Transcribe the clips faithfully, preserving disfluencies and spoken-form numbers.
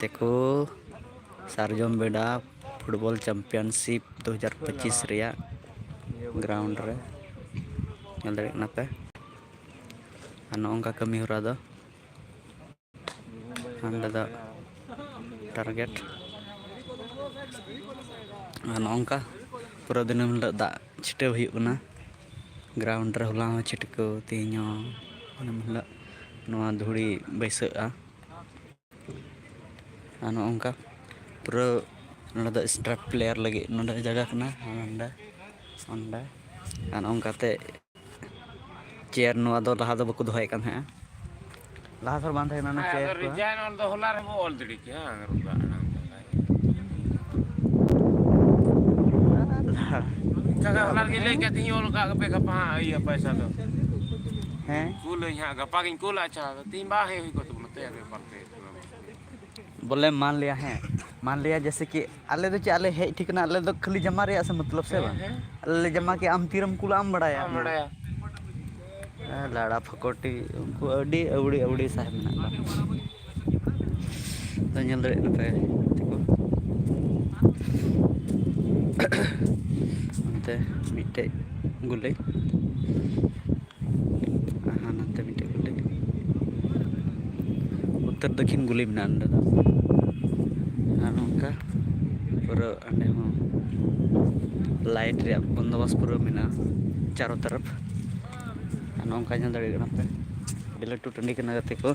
ᱛᱮᱠᱚ ᱥᱟᱨᱡᱚᱢ ᱵᱮᱰᱟ football championship ᱫᱩ ᱦᱟᱡᱟᱨ ᱯᱚᱸᱪᱤᱥ ᱨᱮᱭᱟᱜ ᱜᱨᱟᱣᱩᱱᱰ ᱨᱮ ᱧᱮᱞ ᱫᱟᱲᱮᱭᱟᱜ ᱠᱟᱱᱟ ᱯᱮ᱾ ᱟᱨ ᱱᱚᱜᱼᱚ ᱱᱚᱝᱠᱟ ᱠᱟᱹᱢᱤ ᱦᱚᱨᱟ ᱫᱚ ᱦᱟᱸᱰᱮ ᱫᱚ ᱴᱟᱨᱜᱮᱴ᱾ ᱟᱨ ᱱᱚᱜᱼᱚ ᱱᱚᱝᱠᱟ ᱯᱩᱨᱟᱹ ᱫᱤᱱᱟᱹᱢ ᱦᱤᱞᱳᱜ ᱫᱟᱜ ᱪᱷᱤᱴᱟᱹᱣ ᱦᱩᱭᱩᱜ ᱠᱟᱱᱟ ᱜᱨᱟᱣᱩᱱᱰ ᱨᱮ᱾ ᱦᱚᱞᱟ ᱦᱚᱸ ᱪᱷᱤᱴᱠᱟᱹᱣ, ᱛᱮᱦᱮᱧ ᱦᱚᱸ ᱫᱤᱱᱟᱹᱢ ᱦᱤᱞᱳᱜ ᱱᱚᱣᱟ ᱫᱷᱩᱲᱤ ᱵᱟᱹᱭᱥᱟᱹᱜᱼᱟ᱾ ᱟᱨ ᱱᱚᱜᱼᱚ ᱱᱚᱝᱠᱟ ᱯᱩᱨᱟᱹ ᱱᱚᱰᱮ ᱫᱚ ᱥᱴᱟᱨ ᱯᱞᱮᱭᱟᱨ ᱞᱟᱹᱜᱤᱫ ᱱᱚᱰᱮ ᱡᱟᱭᱜᱟ ᱠᱟᱱᱟ᱾ ᱟᱨ ᱱᱚᱰᱮ, ᱚᱸᱰᱮ, ᱟᱨ ᱱᱚᱜᱼᱚ ᱱᱚᱝᱠᱟᱛᱮ ᱪᱮᱭᱟᱨ ᱱᱚᱣᱟ ᱫᱚ ᱞᱟᱦᱟ ᱫᱚ ᱵᱟᱠᱚ ᱫᱚᱦᱚᱭᱮᱫ ᱠᱟᱱ ᱛᱟᱦᱮᱸᱜᱼᱟ᱾ ᱞᱟᱦᱟ ᱥᱮᱨ ᱵᱟᱝ ᱛᱟᱦᱮᱸ ᱠᱟᱱᱟ ᱦᱮᱸ, ᱪᱮᱭᱟᱨ ᱟᱫᱚ ᱠᱚ᱾ ᱨᱤᱡᱟᱭᱤᱱ ᱚᱞ ᱫᱚ ᱦᱚᱞᱟ ᱨᱮᱵᱚ ᱚᱞ ᱫᱟᱲᱮ ᱠᱮᱭᱟ, ᱵᱟᱝ ᱨᱚᱲ ᱠᱟᱜᱼᱟ, ᱟᱲᱟᱝ ᱫᱚ ᱵᱟᱭ᱾ ᱤᱱᱠᱟ ᱜᱮ ᱦᱚᱞᱟ ᱨᱮᱜᱮ ᱞᱟᱹᱭ ᱠᱮᱫ ᱛᱤᱧ, ᱚᱞ ᱠᱟᱜ ᱜᱮᱯᱮ ᱜᱟᱯᱟ ᱦᱟᱸᱜ ᱤᱭᱟᱹ ᱯᱚᱭᱥᱟ ᱫᱚ᱾ ᱦᱮᱸ᱾ ᱠᱩᱞᱟᱹᱧ ᱦᱟᱸᱜ, ᱜᱟᱯᱟ ᱜᱤᱧ ᱠᱩᱞᱟ᱾ ᱟᱪᱪᱷᱟ, ᱛᱤᱦᱤᱧ ᱵᱟᱝ ᱦᱮᱡ ᱦᱩᱭ ᱠᱚᱜ ᱛᱟᱵᱚᱱᱟ, ᱛᱮ ᱟᱨ ᱵᱮᱯᱟᱨ ᱛᱮ᱾ ᱵᱚᱞᱮ ᱢᱟᱱ ᱞᱤᱭᱟ, ᱦᱮᱸ, ᱢᱟᱱ ᱞᱤᱭᱟ ᱡᱮᱭᱥᱮ ᱠᱤ ᱟᱞᱮ ᱫᱚ ᱪᱮᱫ, ᱟᱞᱮ ᱦᱮᱡ ᱴᱷᱤᱠ ᱠᱟᱱᱟ, ᱟᱞᱮ ᱫᱚ ᱠᱷᱟᱹᱞᱤ ᱡᱟᱢᱟ ᱨᱮᱭᱟᱜ ᱥᱮ ᱢᱚᱛᱞᱚᱵ ᱥᱮ ᱦᱮᱸ, ᱵᱟᱝ? ᱦᱮᱸ᱾ ᱟᱞᱮ ᱞᱮ ᱡᱟᱢᱟ ᱠᱮᱜᱼᱟ, ᱟᱢ ᱛᱤᱨᱮᱢ ᱠᱩᱞᱟ, ᱟᱢ ᱵᱟᱲᱟᱭᱟ᱾ ᱟᱢ ᱵᱟᱲᱟᱭᱟ᱾ ᱦᱮᱸ, ᱞᱟᱲᱟ ᱯᱷᱚᱠᱚᱴᱤ, ᱩᱱᱠᱩ ᱟᱹᱰᱤ ᱟᱹᱣᱲᱤ ᱟᱹᱣᱲᱤ ᱥᱟᱦᱮᱵ ᱢᱮᱱᱟᱜ ᱠᱚᱣᱟ᱾ ᱛᱚ, ᱧᱮᱞ ᱫᱟᱲᱮᱭᱟᱜ ᱠᱟᱱᱟ ᱯᱮ, ᱫᱤᱠᱩ᱾ ᱚᱱᱛᱮ ᱢᱤᱫᱴᱮᱡ ᱜᱩᱞᱟᱹᱭ᱾ ᱟᱨ ᱱᱚᱛᱮ ᱢᱤᱫᱴᱮᱡ ᱜᱩᱞᱤ, ᱩᱛᱛᱚᱨ ᱫᱚᱠᱠᱷᱤᱱ ᱜᱩᱞᱤ ᱢᱮᱱᱟᱜᱼᱟ ᱱᱚᱰᱮ ᱫᱚ᱾ ᱟᱨ ᱱᱚᱝᱠᱟ ᱯᱩᱨᱟᱹ ᱚᱸᱰᱮ ᱦᱚᱸ ᱞᱟᱭᱤᱴ ᱨᱮᱭᱟᱜ ᱵᱚᱱᱫᱳᱵᱚᱥᱛ ᱯᱩᱨᱟᱹ ᱢᱮᱱᱟᱜᱼᱟ ᱪᱟᱨᱚ ᱛᱚᱨᱚᱯ᱾ ᱟᱨ ᱱᱚᱝᱠᱟ ᱧᱮᱞ ᱫᱟᱲᱮᱭᱟᱜ ᱠᱟᱱᱟ ᱯᱮ, ᱟᱹᱰᱤ ᱞᱟᱹᱴᱩ ᱴᱟᱺᱰᱤ ᱠᱟᱱᱟ ᱜᱟᱛᱮ ᱠᱚ,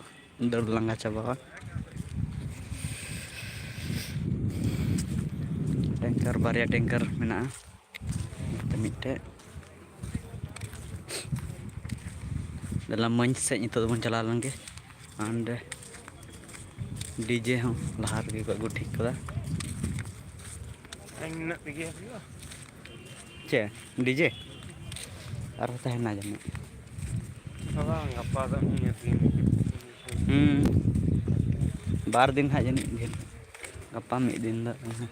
ᱫᱟᱹᱲ ᱞᱟᱸᱜᱟ ᱪᱟᱵᱟᱜᱼᱟ᱾ ᱴᱮᱝᱠᱟᱨ, ᱵᱟᱨᱭᱟ ᱴᱮᱝᱠᱟᱨ ᱢᱮᱱᱟᱜᱼᱟ᱾ ᱱᱚᱛᱮ ᱢᱤᱫᱴᱮᱡ᱾ ᱫᱮᱞᱟ ᱢᱚᱧᱪ ᱥᱮᱫ ᱱᱤᱛᱚᱜ ᱫᱚᱵᱚᱱ ᱪᱟᱞᱟᱣ ᱞᱮᱱ ᱜᱮ᱾ ᱚᱸᱰᱮ ᱰᱤᱡᱮ ᱦᱚᱸ ᱞᱟᱦᱟ ᱨᱮᱜᱮ ᱠᱚ ᱟᱹᱜᱩ ᱴᱷᱤᱠ ᱠᱟᱫᱟ᱾ ᱴᱟᱭᱤᱢ ᱢᱮᱱᱟᱜ ᱛᱮᱜᱮ ᱦᱩᱭᱩᱜᱼᱟ᱾ ᱪᱮᱫ ᱰᱤᱡᱮ? ᱟᱨᱦᱚᱸ ᱛᱟᱦᱮᱱᱟ ᱡᱟᱹᱱᱤᱡ᱾ ᱵᱟᱝ, ᱜᱟᱯᱟ ᱫᱚ ᱱᱤᱭᱟᱹ ᱫᱤᱱ᱾ ᱦᱩᱸ, ᱵᱟᱨ ᱫᱤᱱ ᱦᱟᱸᱜ ᱡᱟᱹᱱᱤᱡ ᱰᱷᱮᱨ᱾ ᱜᱟᱯᱟ ᱢᱤᱫ ᱫᱤᱱ ᱫᱚ ᱱᱚᱜᱼᱚ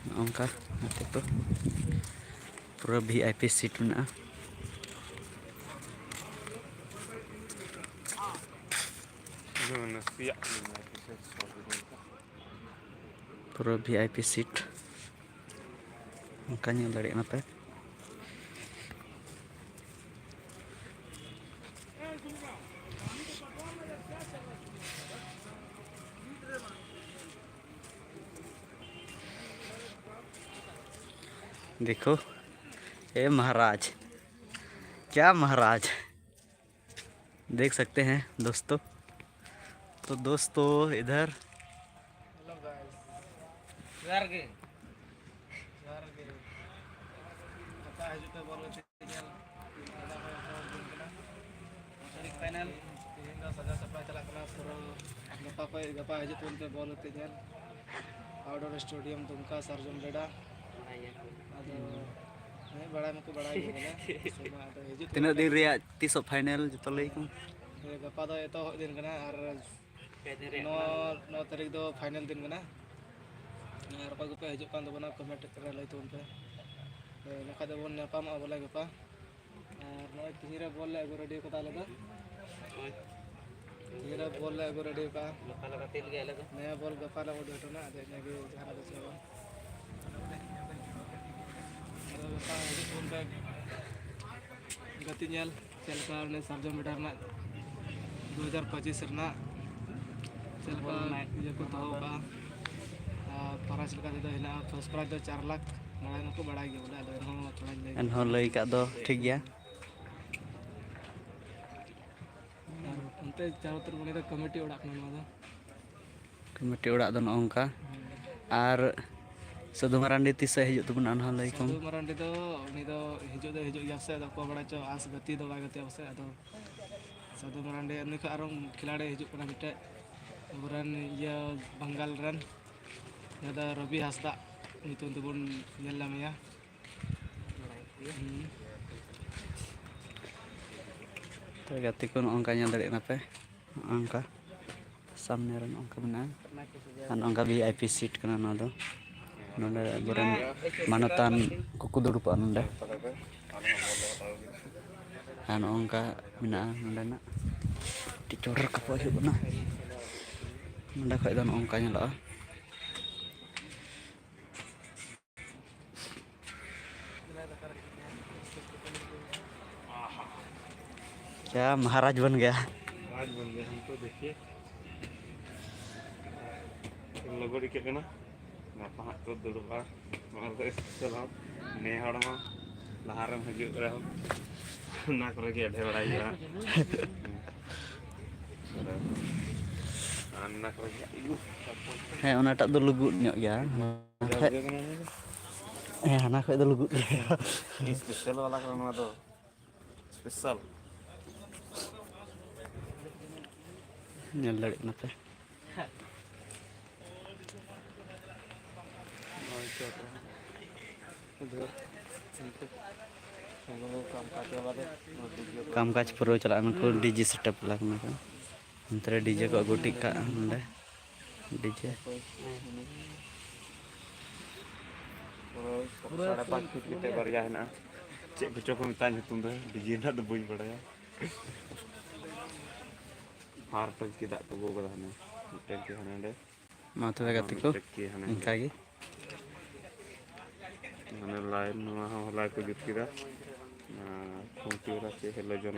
ᱱᱚᱝᱠᱟ ᱜᱟᱛᱮ ᱠᱚ ᱯᱩᱨᱟᱹ ᱵᱷᱤ ᱟᱭ ᱯᱤ ᱥᱤᱴ ᱢᱮᱱᱟᱜᱼᱟ᱾ ᱯᱩᱨᱟᱹ ᱵᱷᱤ ᱟᱭ ᱯᱤ ᱥᱤᱴ ᱚᱱᱠᱟ ᱧᱮᱞ ᱫᱟᱲᱮᱭᱟᱜ ᱠᱟᱱᱟ ᱯᱮ᱾ देखो, ए महाराज, क्या महाराज, देख सकते हैं दोस्तों। तो दोस्तों, इधर हेलो गाइस, ᱡᱚᱦᱟᱨ ᱜᱮ᱾ ᱡᱚᱦᱟᱨ ᱜᱮ᱾ ᱜᱟᱯᱟ ᱦᱤᱡᱩᱜ ᱯᱮ ᱵᱚᱞ ᱜᱟᱛᱮ ᱧᱮᱞ᱾ Semi final. ᱛᱮᱦᱮᱧ ᱫᱚ ᱥᱟᱡᱟᱣ ᱥᱟᱯᱲᱟᱣ ᱪᱟᱞᱟᱜ ᱠᱟᱱᱟ ᱯᱩᱨᱟᱹ᱾ ᱜᱟᱯᱟ ᱠᱷᱚᱡ, ᱜᱟᱯᱟ ᱦᱤᱡᱩᱜ ᱛᱟᱵᱚᱱ ᱯᱮ ᱵᱚᱞ ᱜᱟᱛᱮ ᱧᱮᱞ᱾ ᱟᱣᱩᱴᱰᱳᱨ ᱥᱴᱮᱰᱤᱭᱟᱢ ᱫᱩᱢᱠᱟ ᱥᱟᱨᱡᱚᱢ ᱵᱮᱰᱟ᱾ ᱟᱫᱚ ᱦᱮᱸ, ᱵᱟᱲᱟᱭ ᱢᱟᱠᱚ ᱵᱟᱲᱟᱭ ᱜᱮ ᱵᱚᱞᱮ᱾ ᱥᱮ ᱢᱟ ᱟᱫᱚ ᱦᱤᱡᱩᱜ ᱛᱤᱱᱟᱹᱜ ᱛᱟᱵᱚᱱ ᱯᱮ᱾ ᱫᱤᱱ ᱨᱮᱭᱟᱜ, ᱛᱤᱥᱚᱜ ᱯᱷᱟᱭᱱᱮᱞ ᱡᱚᱛᱚ ᱞᱟᱹᱭ ᱠᱚᱢ? ᱦᱮᱸ, ᱜᱟᱯᱟ ᱫᱚ ᱮᱛᱚᱦᱚᱵ ᱫᱤᱱ ᱠᱟᱱᱟ ᱟᱨ ᱯᱮ ᱫᱤᱱ ᱨᱮᱭᱟᱜ ᱱᱚ, ᱠᱟᱱᱟ᱾ ᱱᱚ ᱛᱟᱹᱨᱤᱠᱷ ᱫᱚ ᱯᱷᱟᱭᱱᱮᱞ ᱫᱤᱱ ᱠᱟᱱᱟ᱾ ᱟᱨ ᱚᱠᱚᱭ ᱠᱚᱯᱮ ᱦᱤᱡᱩᱜ ᱠᱟᱱ ᱛᱟᱵᱚᱱᱟ, ᱠᱚᱢᱮᱱᱴ ᱨᱮ ᱞᱟᱹᱭ ᱛᱟᱵᱚᱱ ᱯᱮ᱾ ᱦᱳᱭ, ᱤᱱᱟᱹ ᱠᱷᱟᱡ ᱫᱚᱵᱚᱱ ᱧᱟᱯᱟᱢᱚᱜᱼᱟ ᱵᱚᱞᱮ ᱜᱟᱯᱟ᱾ ᱟᱨ ᱱᱚᱜᱼᱚᱭ ᱛᱤᱦᱤᱧ ᱨᱮ ᱵᱚᱞ ᱞᱮ ᱟᱹᱜᱩ ᱨᱮᱰᱤ ᱠᱟᱫᱟ ᱟᱞᱮ ᱫᱚ᱾ ᱦᱳᱭ᱾ ᱛᱤᱦᱤᱧ ᱨᱮ ᱵᱚᱞ ᱞᱮ ᱟᱹᱜᱩ ᱨᱮᱰᱤ ᱠᱟᱜᱼᱟ᱾ ᱜᱟᱯᱟ ᱞᱮ ᱜᱟᱛᱮ ᱞᱟᱹᱜᱤᱫ ᱟᱞᱮ ᱫᱚ᱾ ᱱᱤᱭᱟᱹ ᱵᱚᱞ ᱜᱟᱯᱟ ᱞᱮ ᱩᱰᱩᱠ ᱦᱚᱴᱚ ᱱᱟ, ᱟᱫᱚ ᱤᱱᱟᱹᱜᱮ ᱡᱟᱦᱟᱱᱟᱜ ᱫᱚ ᱪᱮᱫ ᱦᱚᱸ ᱵᱟᱝ᱾ ᱟᱫᱚ ᱜᱟᱯᱟ ᱦᱤᱡᱩᱜ ᱛᱟᱵᱚᱱ ᱯᱮ᱾ ᱜᱟᱛᱮ ᱧᱮᱞ ᱪᱮᱫ ᱞᱮᱠᱟ ᱚᱱᱮ ᱥᱟᱨᱡᱚᱢ ᱵᱮᱰᱟ ᱨᱮᱱᱟᱜ ᱫᱩ ᱦᱟᱡᱟᱨ ᱯᱚᱸᱪᱤᱥ ᱨᱮᱱᱟᱜ ᱪᱮᱫ ᱞᱮᱠᱟ ᱤᱭᱟᱹ ᱠᱚ ᱫᱚᱦᱚ ᱠᱟᱜᱼᱟ᱾ ᱟᱨ ᱯᱨᱟᱭᱤᱡᱽ ᱞᱮᱠᱟ ᱛᱮᱫᱚ ᱦᱮᱱᱟᱜᱼᱟ, ᱯᱷᱟᱥᱴ ᱯᱨᱟᱭᱤᱡᱽ ᱫᱚ ᱪᱟᱨ ᱞᱟᱠᱷ, ᱵᱟᱲᱟᱭ ᱢᱟᱠᱚ ᱵᱟᱲᱟᱭ ᱜᱮ ᱵᱚᱞᱮ, ᱟᱫᱚ ᱮᱱᱦᱚᱸ ᱛᱷᱚᱲᱟᱧ ᱞᱟᱹᱭ ᱮᱱᱦᱚᱸ ᱞᱟᱹᱭ ᱠᱟᱜ ᱫᱚ ᱴᱷᱤᱠ ᱜᱮᱭᱟ᱾ ᱟᱨ ᱚᱱᱛᱮ ᱪᱟᱨᱚ ᱛᱟᱹᱨᱤᱠᱷ ᱢᱟᱱᱮ ᱫᱚ ᱠᱚᱢᱤᱴᱤ ᱚᱲᱟᱜ ᱠᱟᱱᱟ ᱱᱚᱣᱟ ᱫᱚ᱾ ᱠᱚᱢᱤᱴᱤ ᱚᱲᱟᱜ ᱫᱚ ᱱᱚᱜᱼᱚ ᱱᱚᱝᱠᱟ᱾ ᱟᱨ ᱥᱟᱹᱫᱷᱩ ᱢᱟᱨᱟᱱᱰᱤ ᱛᱤᱥᱮ ᱦᱤᱡᱩᱜ ᱛᱟᱵᱚᱱᱟ, ᱚᱱᱟ ᱦᱚᱸ ᱞᱟᱹᱭ ᱠᱚᱢ᱾ ᱥᱟᱹᱫᱷᱩ ᱢᱟᱨᱟᱱᱰᱤ ᱫᱚ, ᱩᱱᱤ ᱫᱚ ᱦᱤᱡᱩᱜ ᱫᱚ ᱦᱤᱡᱩᱜ ᱜᱮᱭᱟ ᱥᱮ, ᱟᱫᱚ ᱚᱠᱚᱭ ᱵᱟᱲᱟᱭ ᱪᱚ, ᱟᱸᱥ ᱜᱟᱛᱮ ᱫᱚ ᱵᱟᱭ ᱜᱟᱛᱮᱜᱼᱟ ᱯᱟᱥᱮ᱾ ᱟᱫᱚ ᱥᱟᱹᱫᱷᱩ ᱢᱟᱨᱟᱱᱰᱤ, ᱩᱱᱤ ᱠᱷᱚᱱ ᱟᱨᱚ ᱠᱷᱤᱞᱟᱲᱤ ᱦᱤᱡᱩᱜ ᱠᱟᱱᱟ ᱢᱤᱫᱴᱮᱡ, ᱟᱵᱚᱨᱮᱱ ᱤᱭᱟᱹ ᱵᱟᱝᱜᱟᱞ ᱨᱮᱱ, ᱡᱟᱦᱟᱸ ᱫᱚ ᱨᱚᱵᱤ ᱦᱟᱸᱥᱫᱟ ᱧᱩᱛᱩᱢ ᱛᱮᱵᱚᱱ ᱧᱮᱞ ᱧᱟᱢᱮᱭᱟ᱾ ᱦᱩᱸ᱾ ᱛᱚ ᱜᱟᱛᱮ ᱠᱚ, ᱱᱚᱜᱼᱚ ᱱᱚᱝᱠᱟ ᱧᱮᱞ ᱫᱟᱲᱮᱭᱟᱜ ᱠᱟᱱᱟ ᱯᱮ, ᱱᱚᱜᱼᱚ ᱱᱚᱝᱠᱟ ᱥᱟᱢᱱᱮ ᱨᱮ ᱱᱚᱜᱼᱚ ᱱᱚᱝᱠᱟ ᱢᱮᱱᱟᱜᱼᱟ᱾ ᱟᱨ ᱱᱚᱜᱼᱚ ᱱᱚᱝᱠᱟ ᱵᱷᱤ ᱟᱭ ᱯᱤ ᱥᱤᱴ ᱠᱟᱱᱟ ᱱᱚᱣᱟ ᱫᱚ᱾ ᱱᱚᱰᱮ ᱟᱵᱚᱨᱮᱱ ᱢᱟᱱᱚᱛᱟᱱ ᱠᱚᱠᱚ ᱫᱩᱲᱩᱵᱚᱜᱼᱟ ᱱᱚᱰᱮ᱾ ᱟᱨ ᱱᱚᱜᱼᱚ ᱱᱚᱝᱠᱟ ᱢᱮᱱᱟᱜᱼᱟ ᱱᱚᱰᱮᱱᱟᱜ᱾ ᱟᱹᱰᱤ ᱪᱚᱴ ᱨᱟᱠᱟᱵᱚᱜ ᱦᱩᱭᱩᱜ ᱠᱟᱱᱟ᱾ ᱱᱚᱸᱰᱮ ᱠᱷᱚᱡ ᱫᱚ ᱱᱚᱜᱼᱚ ᱱᱚᱝᱠᱟ ᱧᱮᱞᱚᱜᱼᱟ᱾ क्या महाराज बन गया। महाराज बन गया हम तो, देखिए। ᱞᱚᱜᱚᱱ ᱤᱠᱟᱹᱜ ᱠᱟᱱᱟ᱾ ᱜᱟᱯᱟ ᱦᱟᱸᱜ ᱠᱚ ᱫᱩᱲᱩᱵᱼᱟ᱾ ᱱᱚᱣᱟ ᱫᱚ ᱥᱯᱮᱥᱟᱞ ᱦᱚᱸ᱾ ᱱᱮ ᱦᱚᱲ ᱢᱟ ᱞᱟᱦᱟ ᱨᱮᱢ ᱦᱤᱡᱩᱜ ᱨᱮᱦᱚᱸ ᱚᱱᱟ ᱠᱚᱨᱮ ᱜᱮ ᱮᱰᱷᱮ ᱵᱟᱲᱟᱭ ᱦᱩᱭᱩᱜᱼᱟ᱾ ᱟᱨ ᱚᱱᱟ ᱠᱚᱨᱮ ᱜᱮ ᱦᱮᱸ, ᱚᱱᱟᱴᱟᱜ ᱫᱚ ᱞᱩᱜᱩᱫ ᱧᱚᱜ ᱜᱮᱭᱟ᱾ ᱦᱮᱸ, ᱦᱟᱱᱟ ᱠᱷᱚᱡ ᱫᱚ ᱞᱩᱜᱩᱫ ᱜᱮᱭᱟ᱾ ᱥᱯᱮᱥᱟᱞ ᱵᱟᱞᱟ ᱠᱟᱱᱟ ᱱᱚᱣᱟ ᱫᱚ᱾ ᱥᱯᱮᱥᱟᱞ᱾ ᱧᱮᱞ ᱫᱟᱲᱮᱭᱟᱜ ᱠᱟᱱᱟ ᱯᱮ᱾ ᱠᱟᱢ ᱠᱟᱡᱽ ᱯᱩᱨᱟᱹᱣ ᱪᱟᱞᱟᱜᱼᱟ, ᱱᱩᱠᱩ ᱰᱤᱡᱮ ᱥᱮᱴᱟᱯ ᱵᱟᱞᱟ ᱠᱟᱱᱟ ᱠᱚ᱾ ᱚᱱᱛᱮ ᱨᱮ ᱰᱤᱡᱮ ᱠᱚ ᱟᱹᱜᱩ ᱴᱷᱤᱠ ᱠᱟᱜᱼᱟ ᱱᱚᱸᱰᱮ᱾ ᱰᱤᱡᱮ᱾ ᱯᱩᱨᱟᱹ ᱥᱟᱲᱮ ᱯᱟᱸᱪ ᱯᱷᱤᱴ ᱠᱟᱛᱮ ᱵᱟᱨᱭᱟ ᱦᱮᱱᱟᱜᱼᱟ᱾ ᱪᱮᱫ ᱠᱚᱪᱚ ᱠᱚ ᱢᱮᱛᱟᱜᱼᱟ ᱧᱩᱛᱩᱢ ᱫᱚ, ᱰᱤᱡᱮ ᱨᱮᱱᱟᱜ ᱫᱚ ᱵᱟᱹᱧ ᱵᱟᱲᱟᱭᱟ᱾ ᱟᱨ ᱴᱮᱝᱠᱤ ᱫᱟᱜ ᱠᱚ ᱟᱹᱜᱩ ᱠᱟᱫᱟ ᱦᱟᱱᱮ, ᱢᱤᱫ ᱴᱮᱝᱠᱤ ᱦᱟᱱᱮ ᱦᱟᱸᱰᱮ᱾ ᱢᱟ ᱛᱚᱵᱮ ᱟᱨ ᱜᱟᱛᱮ ᱢᱤᱫ ᱠᱚ, ᱴᱮᱝᱠᱤ ᱦᱟᱱᱮ ᱦᱟᱸᱰᱮ᱾ ᱤᱱᱠᱟ ᱜᱮ᱾ ᱢᱟᱱᱮ ᱞᱟᱭᱤᱱ ᱱᱚᱣᱟ ᱦᱚᱸ ᱦᱚᱞᱟ ᱠᱚ ᱡᱩᱛ ᱠᱮᱫᱟ᱾ ᱟᱨ ᱠᱷᱩᱱᱴᱤ ᱦᱚᱞᱟ ᱪᱮᱫ ᱦᱤᱞᱳᱜ ᱡᱚᱱ